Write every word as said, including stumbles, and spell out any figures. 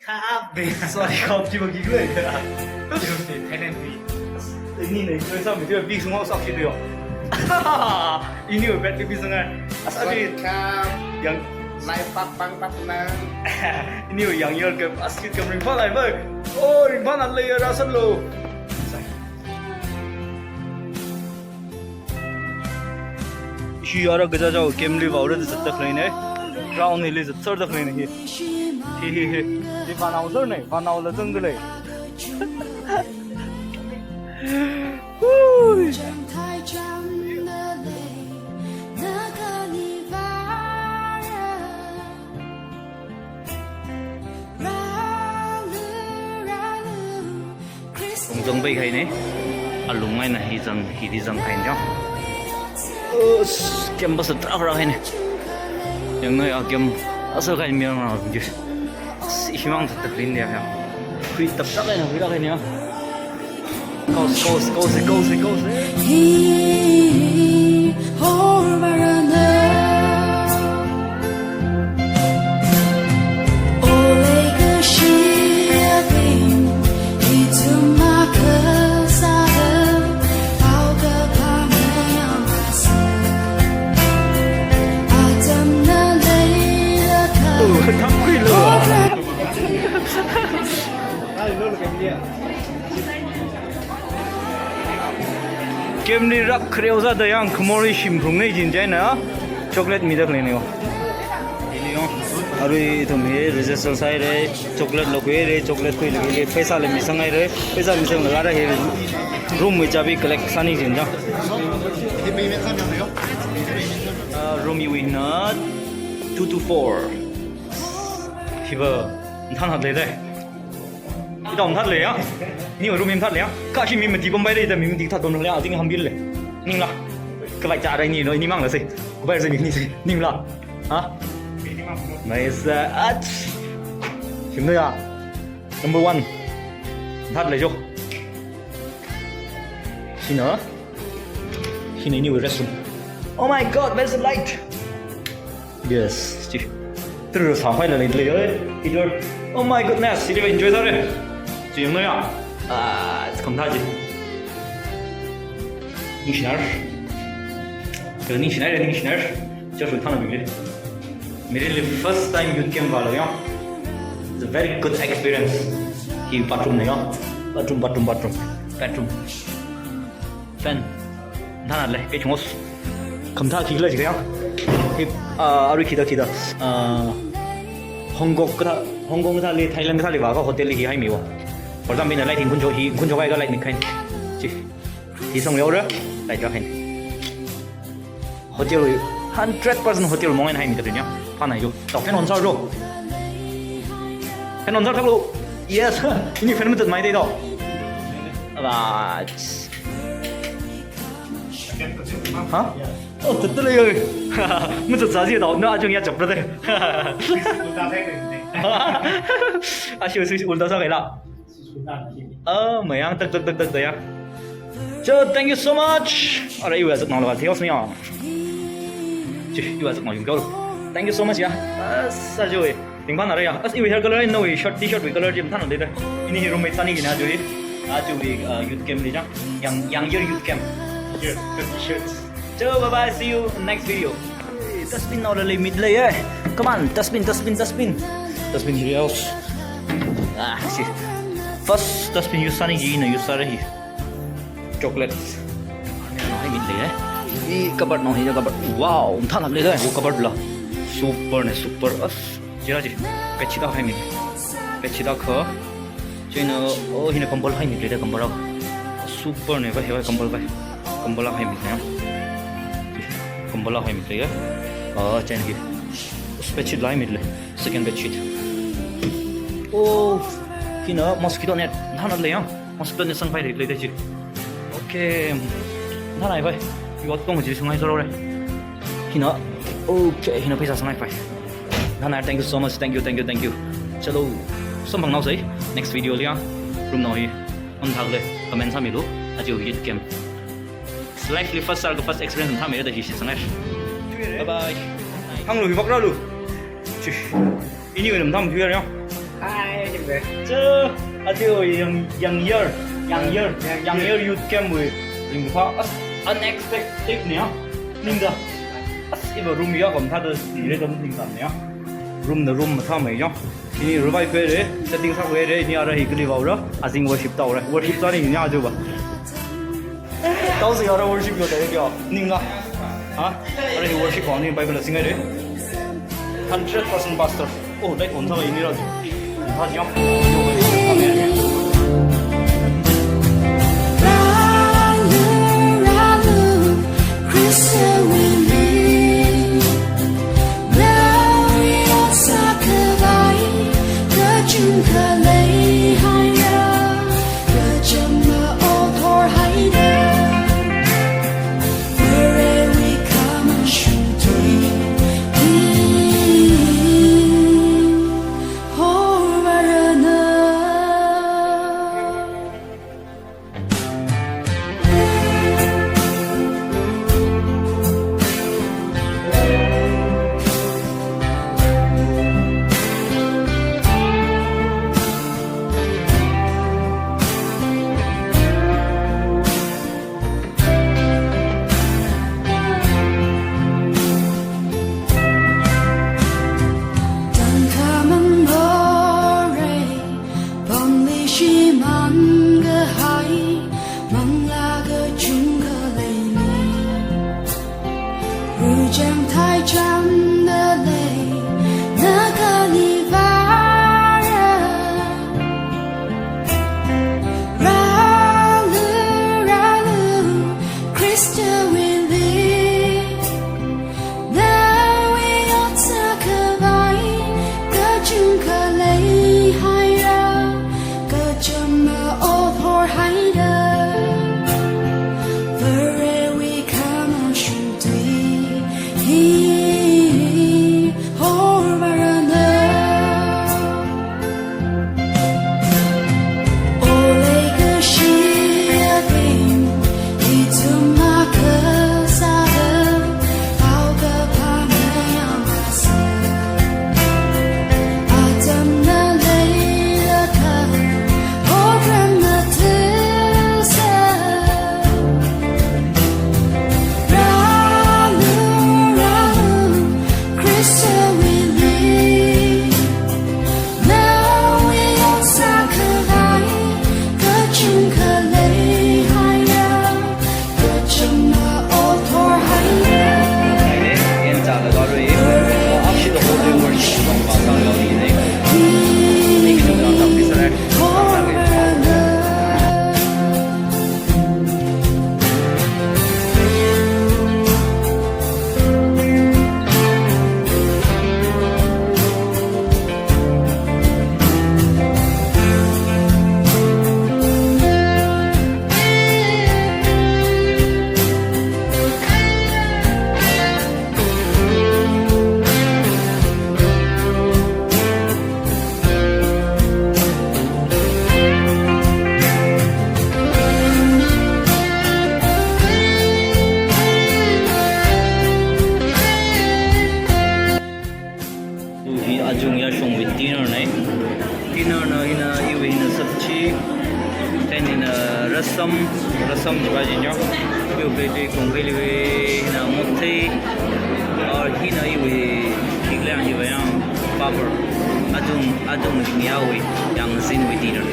Khap, be. Sorry, khap, chiba kikle. Thailand pi. Ini ne, koi sa mi, chiba pi sungau sak shi yo. Ini bad pi sungau. Sorry, khap. Yang life pak pang pak nang. Ini yang yol ke, as ki kam ring pa lai ba. Oh, ring pa na le ya rasan lo. Ishi ara gaja jao game li vaora da zatda khaleine. Round hili zatsar da khaleine hi. Hi, hi, hi. Hi vanao zar ne, vanao la zang da lei. Hui. Tongzang pai khai ne. Alung ngai na hi zang, hi di zang khai ne. Us, game bas tra ra khai ne. Yang noi a game asa khai mi rang rang ji. Himang tak tak lin dia ya. Hui tap tak khai na, hui ra khai ne. Kau, kau, kau, kau, kau. Hi, hor marana. Ole ka shiaping, ituma ka sada, au ka pamaya masa. Atam na leila ka. Oh, tak kui lo. Game li rak khareo za da yang khamori shim phung nei jin jaina chocolate mi da khaleine yo. Arui ithum hi register sai re, chocolate lo kui re, chocolate kui lo kui re, paisa le mi sang ai re, paisa mi sang lo ra hi room wui chabi collect sani jin ja. Uh, room wui na two two four. Hiba, nthan hat le dai. Ida nthat le ya. Ni room nthat le ya. Kashi mi mati pambai le, ida mi mati that pam le ya. Ajing hambil le. Ningla. Kalai cha rai ni no, ni mang la se. Kubai se ni se. Ningla. Ha? Nice. Ach. Shim no ya. Number one. Nthat le jo. Hina. Hina ini restroom. Oh my God, where's the light? Yes, chi. Tru sa phai la lei lei, eh. Peter. Oh my goodness, chi enjoy sāre. Chi yanglu ya. Ah, it's come taji. Ningshinar. Ningshinar, ningshinar. Just with Thana Bigli. Merili first time youth camp vālo ya. It's a very good experience. Hi bathroom ne ya. Bathroom, bathroom, bathroom. Bathroom. Fan. Thana le, ke chungos. Khamtha khi la jikya. Hi, ah, arui khida khida. Ah, Hong Kong kathā, Hong Kong kathā le, Thailand kathā le vākha hotel li hi haimi wa. For example, na light hi khuncho hi, khuncho kai ka light ni khain. Chi. Hi song yaora, light ra khain. Hotel wui, hundred percent hotel mong en haimi ka dunya. Phana yo. Tau fan on sālo. Fan on sālo. Yes. Ini fan matat mai dei tau. Right. Ha? Oh, tat tat le yo. Matat sāji tau. Na ajung ya chap ra de. Ashi, ashi, ulta sā kaila. Ah, mayang tak tak tak tak ya. So, thank you so much. Ara iwa zak nang laga theos ni ya. Chi, iwa zak nang yung kau. Thank you so much ya. Ah, sa jo eh. Ting pan ara ya. As iwa hair color no shirt T-shirt wui color jim than de. Ini hi roommate sani gina jo eh. Ah, jo eh, ah, youth camp li ja. Yang, yang year youth camp. T-shirt, T-shirt. So, bye bye, see you next video. Dustbin nao le mit le eh. Come on, dustbin, dustbin, dustbin. Dustbin here else. Ah, shit. First dustbin use sani ji na use sāra hi. Chocolate. Nao hai mit le eh. I cupboard nao hi cupboard. Wow, than le eh. Wo cupboard la. Super ne, super. As. Jira ji, pechida hai mi. Pechida kha. China, oh, hina kambal hai mi, pechida kambal. Super ne, vai, vai, kambal, vai. Kambal hai mi, ya. Kambal hai mi, ya. Ah, china ki. Bedsheet lai mi le. Second bedsheet. Oh, hina mosquito net. Thana le yang. Mosquito net sang pai le, le, le ji. Okay. Thana bai. Yo tong ji sung ai solo re. Hina. Okay, hina pheisā sang ai pai. Thana, thank you so much. Thank you, thank you, thank you. Chalo. Samphang nao sai. Next video li ya. Room nao hi. On thak le. Comment sāmilu. Aja youth camp. Life li first sālaga first experience tham me da hi shi sang ai. Bye bye. Hang lu hi bak ra lu. Chish. Ini wui nam tham thuiya ya. Hi, Jimbe. Chu, aja yang, yang year, yang year, yang year youth camp wui ringphā, as unexpected ne, ah. Ningda. As iva room ya kam thāda, ni re dam ningda ne, ah. Room na room mathāmei ya. Ini revive re, setting sākhuire, ini ara hi kali vaora, azing worship taora. Worship sāni ini aja va. Tao si ara worship yo dai kya? Ninga. Ha? Ara hi worship ko ni Bible sing re. Hundred percent pastor. Oh, dai on sa ini ra. Ha, jom. Pamli shimānkahai, manglā kachungkha leili. Rujang thaicham dalei, nakhali vāra. Rālu, rālu, Khristawuili. Nawui ot sākhavai kachungkha leihaira, kachama ot horhaira. Varewui khamashung tui hi horvarana. Hi ajung yāshongwui dinner na. Dinner na hina iwui hina sabji, then hina rasam, rasam jiva jin ya. Iwui plate kongkeliwui hina mothei, or hina iwui khikliang hiva yang papad. Ajung, ajung shingyāwui, yangzinwui dinner.